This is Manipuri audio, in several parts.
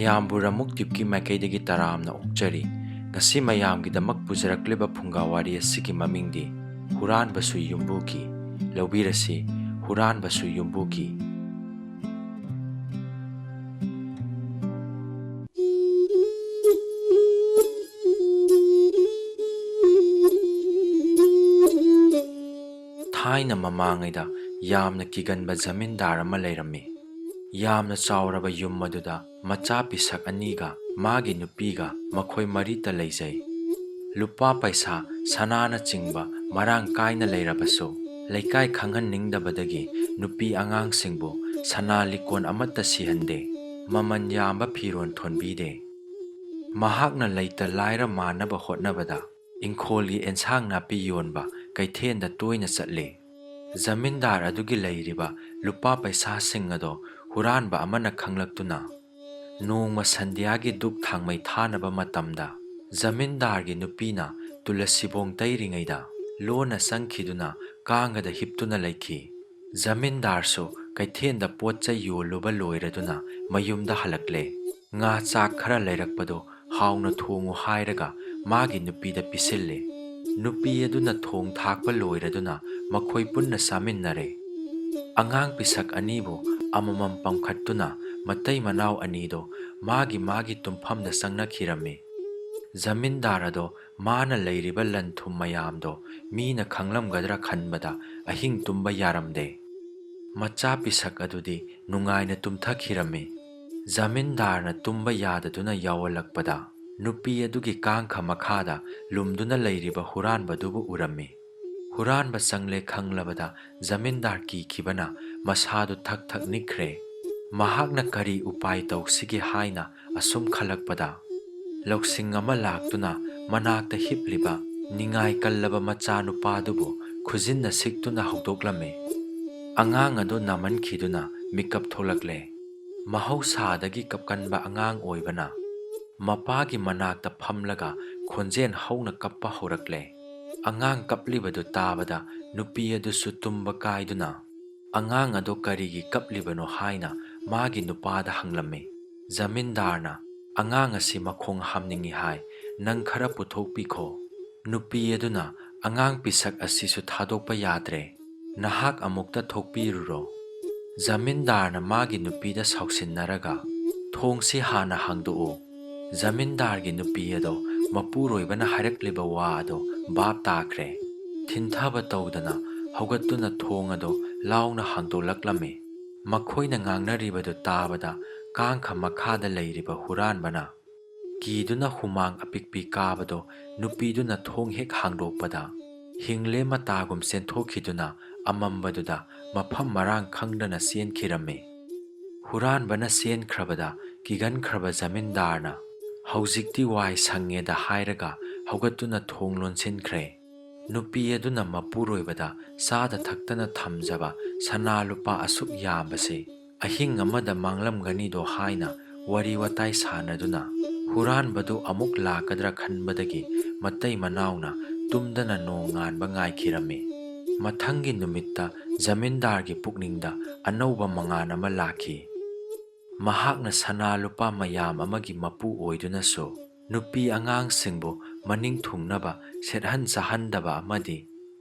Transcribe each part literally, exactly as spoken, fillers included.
ꯃꯌꯥꯝꯕꯨ ꯔꯃꯨꯛ ꯇꯤꯞꯀꯤ ꯃꯥꯏꯀꯩꯗꯒꯤ ꯇꯔꯥꯝꯅ ꯑꯣꯛꯆꯔꯤ꯫ ꯉꯁꯤ ꯃꯌꯥꯝꯒꯤꯗꯃꯛ ꯄꯨꯖꯔꯛꯂꯤꯕ ꯐꯨꯡꯒꯥ ꯋꯥꯔꯤ ꯑꯁꯤꯒꯤ ꯃꯃꯤꯡꯗꯤ ꯍꯨꯔꯥꯟꯕꯁꯨ ꯌꯨꯝꯕꯨꯒꯤ꯫ ꯂꯧꯕꯤꯔꯁꯤ, ꯍꯨꯔꯥꯟꯕꯁꯨ ꯌꯨꯝꯕꯨꯒꯤ꯫ ꯊꯥꯏꯅ ꯃꯃꯥꯡꯉꯩꯗ ꯌꯥꯝꯅ ꯀꯤꯒꯟꯕ ꯖꯃꯤꯟꯗꯥꯔ ꯑꯃ ꯂꯩꯔꯝꯃꯤ꯫ ꯌꯥꯝꯅ ꯆꯥꯎꯔꯕ ꯌꯨꯝ ꯑꯗꯨꯗ ꯃꯆꯥ ꯄꯤꯁꯛ ꯑꯅꯤꯒ ꯃꯥꯒꯤ ꯅꯨꯄꯤꯒ ꯃꯈꯣꯏ ꯃꯔꯤꯇ ꯂꯩꯖꯩ꯫ ꯂꯨꯄꯥ ꯄꯩꯁꯥ, ꯁꯅꯥꯅꯆꯤꯡꯕ ꯃꯔꯥꯡ ꯀꯥꯏꯅ ꯂꯩꯔꯕꯁꯨ, ꯂꯩꯀꯥꯏ ꯈꯪꯍꯟꯅꯤꯡꯗꯕꯗꯒꯤ ꯅꯨꯄꯤ ꯑꯉꯥꯡꯁꯤꯡꯕꯨ ꯁꯅꯥ ꯂꯤꯛꯀꯣꯟ ꯑꯃꯠꯇ ꯁꯤꯍꯟꯗꯦ, ꯃꯃꯜ ꯌꯥꯝꯕ ꯐꯤꯔꯣꯜ ꯊꯣꯟꯕꯤꯗꯦ꯫ ꯃꯍꯥꯛꯅ ꯂꯩꯇ ꯂꯥꯏꯔ ꯃꯥꯟꯅꯕ ꯍꯣꯠꯅꯕꯗ ꯏꯪꯈꯣꯜꯒꯤ ꯑꯦꯟꯁꯥꯡ ꯅꯥꯄꯤ ꯌꯣꯟꯕ ꯀꯩꯊꯦꯜꯗ ꯇꯣꯏꯅ ꯆꯠꯂꯤ꯫ ꯖꯃꯤꯟꯗꯥꯔ ꯑꯗꯨꯒꯤ ꯂꯩꯔꯤꯕ ꯂꯨꯄꯥ ꯄꯩꯁꯥꯁꯤꯡ ꯑꯗꯣ ꯍꯨꯔꯥꯟꯕ ꯑꯃꯅ ꯈꯪꯂꯛꯇꯨꯅ, ꯅꯣꯡꯃ ꯁꯟꯙ꯭ꯌꯥꯒꯤ ꯙꯨꯞ ꯊꯥꯡꯃꯩ ꯊꯥꯅꯕ ꯃꯇꯝꯗ, ꯖꯃꯤꯟꯗꯥꯔꯒꯤ ꯅꯨꯄꯤꯅ ꯇꯨꯂꯁꯤꯕꯣꯡ ꯇꯩꯔꯤꯉꯩꯗ ꯂꯣꯟꯅ ꯆꯪꯈꯤꯗꯨꯅ ꯀꯥꯡꯒꯗ ꯍꯤꯞꯇꯨꯅ ꯂꯩꯈꯤ꯫ ꯖꯃꯤꯟꯗꯥꯔꯁꯨ ꯀꯩꯊꯦꯜꯗ ꯄꯣꯠ ꯆꯩ ꯌꯣꯜꯂꯨꯕ ꯂꯣꯏꯔꯗꯨꯅ ꯃꯌꯨꯝꯗ ꯍꯜꯂꯛꯂꯦ꯫ ꯉꯥ ꯆꯥꯛ ꯈꯔ ꯂꯩꯔꯛꯄꯗꯨ ꯍꯥꯎꯅ ꯊꯣꯡꯉꯨ ꯍꯥꯏꯔꯒ ꯃꯥꯒꯤ ꯅꯨꯄꯤꯗ ꯄꯤꯁꯤꯜꯂꯦ꯫ ꯅꯨꯄꯤ ꯑꯗꯨꯅ ꯊꯣꯡ ꯊꯥꯛꯄ ꯂꯣꯏꯔꯗꯨꯅ ꯃꯈꯣꯏ ꯄꯨꯟꯅ ꯆꯥꯃꯤꯟꯅꯔꯦ꯫ ꯑꯉꯥꯡ ꯄꯤꯁꯛ ꯑꯅꯤꯕꯨ ꯑꯃꯃꯝ ꯄꯝꯈꯠꯇꯨꯅ ꯃꯇꯩ ꯃꯅꯥꯎ ꯑꯅꯤꯗꯣ ꯃꯥꯒꯤ ꯃꯥꯒꯤ ꯇꯨꯝꯐꯝꯗ ꯆꯪꯅꯈꯤꯔꯝꯃꯤ꯫ ꯖꯃꯤꯟꯗꯥꯔ ꯑꯗꯣ ꯃꯥꯅ ꯂꯩꯔꯤꯕ ꯂꯟ ꯊꯨꯝ ꯃꯌꯥꯝꯗꯣ ꯃꯤꯅ ꯈꯪꯂꯝꯒꯗ꯭ꯔꯥ ꯈꯟꯕꯗ ꯑꯍꯤꯡ ꯇꯨꯝꯕ ꯌꯥꯔꯝꯗꯦ꯫ ꯃꯆꯥ ꯄꯤꯁꯛ ꯑꯗꯨꯗꯤ ꯅꯨꯡꯉꯥꯏꯅ ꯇꯨꯝꯊꯈꯤꯔꯝꯃꯤ꯫ ꯖꯃꯤꯟꯗꯥꯔꯅ ꯇꯨꯝꯕ ꯌꯥꯗꯗꯨꯅ ꯌꯥꯎꯍꯜꯂꯛꯄꯗ, ꯅꯨꯄꯤ ꯑꯗꯨꯒꯤ ꯀꯥꯡꯈ ꯃꯈꯥꯗ ꯂꯨꯝꯗꯨꯅ ꯂꯩꯔꯤꯕ ꯍꯨꯔꯥꯟꯕꯗꯨꯕꯨ ꯎꯔꯝꯃꯤ꯫ ꯍꯨꯔꯥꯟꯕ ꯆꯪꯂꯦ ꯈꯪꯂꯕꯗ ꯖꯃꯤꯟꯗꯥꯔ ꯀꯤꯈꯤꯕꯅ ꯃꯁꯥꯗꯨ ꯊꯛ ꯊꯛ ꯅꯤꯛꯈ꯭ꯔꯦ꯫ ꯃꯍꯥꯛꯅ ꯀꯔꯤ ꯎꯄꯥꯏ ꯇꯧꯁꯤꯒꯦ ꯍꯥꯏꯅ ꯑꯁꯨꯝ ꯈꯜꯂꯛꯄꯗ, ꯂꯧꯁꯤꯡ ꯑꯃ ꯂꯥꯛꯇꯨꯅ ꯃꯅꯥꯛꯇ ꯍꯤꯞꯂꯤꯕ ꯅꯤꯡꯉꯥꯏ ꯀꯜꯂꯕ ꯃꯆꯥꯅꯨꯄꯥꯗꯨꯕꯨ ꯈꯨꯖꯤꯟꯅ ꯁꯤꯛꯇꯨꯅ ꯍꯧꯗꯣꯛꯂꯝꯃꯤ꯫ ꯑꯉꯥꯡ ꯑꯗꯨ ꯅꯥꯃꯟꯈꯤꯗꯨꯅ ꯃꯤꯀꯞ ꯊꯣꯛꯂꯛꯂꯦ꯫ ꯃꯍꯧꯁꯥꯗꯒꯤ ꯀꯞꯀꯟꯕ ꯑꯉꯥꯡ ꯑꯣꯏꯕꯅ ꯃꯄꯥꯒꯤ ꯃꯅꯥꯛꯇ ꯐꯝꯂꯒ ꯈꯣꯟꯖꯦꯜ ꯍꯧꯅ ꯀꯞꯄ ꯍꯧꯔꯛꯂꯦ꯫ ꯑꯉꯥꯡ ꯀꯞꯂꯤꯕꯗꯨ ꯇꯥꯕꯗ ꯅꯨꯄꯤ ꯑꯗꯨꯁꯨ ꯇꯨꯝꯕ ꯀꯥꯏꯗꯨꯅ ꯑꯉꯥꯡ ꯑꯗꯨ ꯀꯔꯤꯒꯤ ꯀꯞꯂꯤꯕꯅꯣ ꯍꯥꯏꯅ ꯃꯥꯒꯤ ꯅꯨꯄꯥꯗ ꯍꯪꯂꯝꯃꯤ꯫ ꯖꯃꯤꯟꯗꯥꯔꯅ, "ꯑꯉꯥꯡ ꯑꯁꯤ ꯃꯈꯣꯡ ꯍꯥꯝꯅꯤꯡꯏ ꯍꯥꯏ, ꯅꯪ ꯈꯔ ꯄꯨꯊꯣꯛꯄꯤꯈꯣ꯫" ꯅꯨꯄꯤ ꯑꯗꯨꯅ, "ꯑꯉꯥꯡ ꯄꯤꯁꯛ ꯑꯁꯤꯁꯨ ꯊꯥꯗꯣꯛꯄ ꯌꯥꯗ꯭ꯔꯦ, ꯅꯍꯥꯛ ꯑꯃꯨꯛꯇ ꯊꯣꯛꯄꯤꯔꯨꯔꯣ꯫" ꯖꯃꯤꯟꯗꯥꯔꯅ ꯃꯥꯒꯤ ꯅꯨꯄꯤꯗ ꯁꯥꯎꯁꯤꯟꯅꯔꯒ, "ꯊꯣꯡꯁꯤ ꯍꯥꯟꯅ ꯍꯥꯡꯗꯣꯛꯎ꯫" ꯖꯃꯤꯟꯗꯥꯔꯒꯤ ꯅꯨꯄꯤ ꯑꯗꯣ ꯃꯄꯨꯔꯣꯏꯕꯅ ꯍꯥꯏꯔꯛꯂꯤꯕ ꯋꯥ ꯑꯗꯣ ꯚꯥꯞ ꯇꯥꯈ꯭ꯔꯦ꯫ ꯊꯤꯟꯊꯕ ꯇꯧꯗꯅ ꯍꯧꯒꯠꯇꯨꯅ ꯊꯣꯡ ꯑꯗꯣ ꯂꯥꯎꯅ ꯍꯥꯡꯗꯣꯛꯂꯛꯂꯝꯃꯤ꯫ ꯃꯈꯣꯏꯅ ꯉꯥꯡꯅꯔꯤꯕꯗꯨ ꯇꯥꯕꯗ ꯀꯥꯡꯈ ꯃꯈꯥꯗ ꯂꯩꯔꯤꯕ ꯍꯨꯔꯥꯟꯕꯅ ꯀꯤꯗꯨꯅ ꯍꯨꯃꯥꯡ ꯑꯄꯤꯛꯄꯤ ꯀꯥꯕꯗꯣ ꯅꯨꯄꯤꯗꯨꯅ ꯊꯣꯡ ꯍꯦꯛ ꯍꯥꯡꯗꯣꯛꯄꯗ ꯍꯤꯡꯂꯦ ꯃꯇꯥꯒꯨꯝ ꯆꯦꯟꯊꯣꯛꯈꯤꯗꯨꯅ ꯑꯃꯝꯕꯗꯨꯗ ꯃꯐꯝ ꯃꯔꯥꯡ ꯈꯪꯗꯅ ꯆꯦꯟꯈꯤꯔꯝꯃꯤ꯫ ꯍꯨꯔꯥꯟꯕꯅ ꯆꯦꯟꯈ꯭ꯔꯕꯗ ꯀꯤꯒꯟꯈ꯭ꯔꯕ ꯖꯃꯤꯟꯗꯥꯔꯅ "ꯍꯧꯖꯤꯛꯇꯤ ꯋꯥꯏ ꯁꯪꯉꯦꯗ" ꯍꯥꯏꯔꯒ ꯍꯧꯒꯠꯇꯨꯅ ꯊꯣꯡ ꯂꯣꯟꯁꯤꯟꯈ꯭ꯔꯦ꯫ ꯅꯨꯄꯤ ꯑꯗꯨꯅ ꯃꯄꯨꯔꯣꯏꯕꯗ ꯆꯥꯗ ꯊꯛꯇꯅ ꯊꯝꯖꯕ ꯁꯅꯥ ꯂꯨꯄꯥ ꯑꯁꯨꯛ ꯌꯥꯝꯕꯁꯤ ꯑꯍꯤꯡ ꯑꯃꯗ ꯃꯥꯡꯂꯝꯒꯅꯤꯗꯣ ꯍꯥꯏꯅ ꯋꯥꯔꯤ ꯋꯥꯇꯥꯏ ꯁꯥꯟꯅꯗꯨꯅ ꯍꯨꯔꯥꯟꯕꯗꯨ ꯑꯃꯨꯛ ꯂꯥꯛꯀꯗ꯭ꯔꯥ ꯈꯟꯕꯗꯒꯤ ꯃꯇꯩ ꯃꯅꯥꯎꯅ ꯇꯨꯝꯗꯅ ꯅꯣꯡ ꯉꯥꯟꯕ ꯉꯥꯏꯈꯤꯔꯝꯃꯤ꯫ ꯃꯊꯪꯒꯤ ꯅꯨꯃꯤꯠꯇ ꯖꯃꯤꯟꯗꯥꯔꯒꯤ ꯄꯨꯛꯅꯤꯡꯗ ꯑꯅꯧꯕ ꯃꯉꯥꯜ ꯑꯃ ꯂꯥꯛꯈꯤ꯫ ꯃꯍꯥꯛꯅ ꯁꯅꯥ ꯂꯨꯄꯥ ꯃꯌꯥꯝ ꯑꯃꯒꯤ ꯃꯄꯨ ꯑꯣꯏꯗꯨꯅꯁꯨ ꯅꯨꯄꯤ ꯑꯉꯥꯡꯁꯤꯡꯕꯨ ꯃꯅꯤꯡ ꯊꯨꯡꯅꯕ ꯁꯦꯠꯍꯟ ꯆꯥꯍꯟꯗꯕ ꯑꯃꯗꯤ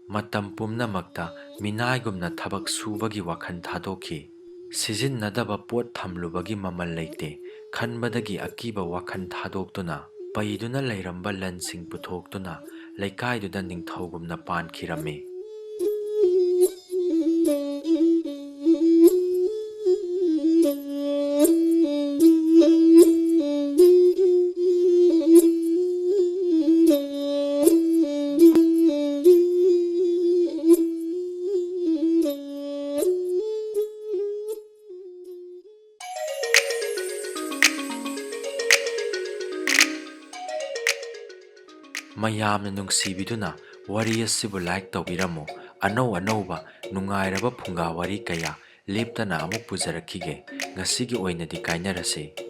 ꯃꯇꯝ ꯄꯨꯝꯅꯃꯛꯇ ꯃꯤꯅꯥꯏꯒꯨꯝꯅ ꯊꯕꯛ ꯁꯨꯕꯒꯤ ꯋꯥꯈꯜ ꯊꯥꯗꯣꯛꯈꯤ꯫ ꯁꯤꯖꯤꯟꯅꯗꯕ ꯄꯣꯠ ꯊꯝꯂꯨꯕꯒꯤ ꯃꯃꯜ ꯂꯩꯇꯦ ꯈꯟꯕꯗꯒꯤ ꯑꯀꯤꯕ ꯋꯥꯈꯜ ꯊꯥꯗꯣꯛꯇꯨꯅ ꯄꯩꯗꯨꯅ ꯂꯩꯔꯝꯕ ꯂꯟꯁꯤꯡ ꯄꯨꯊꯣꯛꯇꯨꯅ ꯂꯩꯀꯥꯏꯗꯨꯗ ꯅꯤꯡꯊꯧꯒꯨꯝꯅ ꯄꯥꯟꯈꯤꯔꯝꯃꯤ꯫ ꯃꯌꯥꯝꯅ ꯅꯨꯡꯁꯤꯕꯤꯗꯨꯅ ꯋꯥꯔꯤ ꯑꯁꯤꯕꯨ like ꯇꯧꯕꯤꯔꯝꯃꯨ꯫ ꯑꯅꯧ ꯑꯅꯧꯕ ꯅꯨꯡꯉꯥꯏꯔꯕ ꯐꯨꯡꯒꯥ ꯋꯥꯔꯤ ꯀꯌꯥ ꯂꯦꯞꯇꯅ ꯑꯃꯨꯛ ꯄꯨꯖꯔꯛꯈꯤꯒꯦ꯫ ꯉꯁꯤꯒꯤ ꯑꯣꯏꯅꯗꯤ ꯀꯥꯏꯅꯔꯁꯤ꯫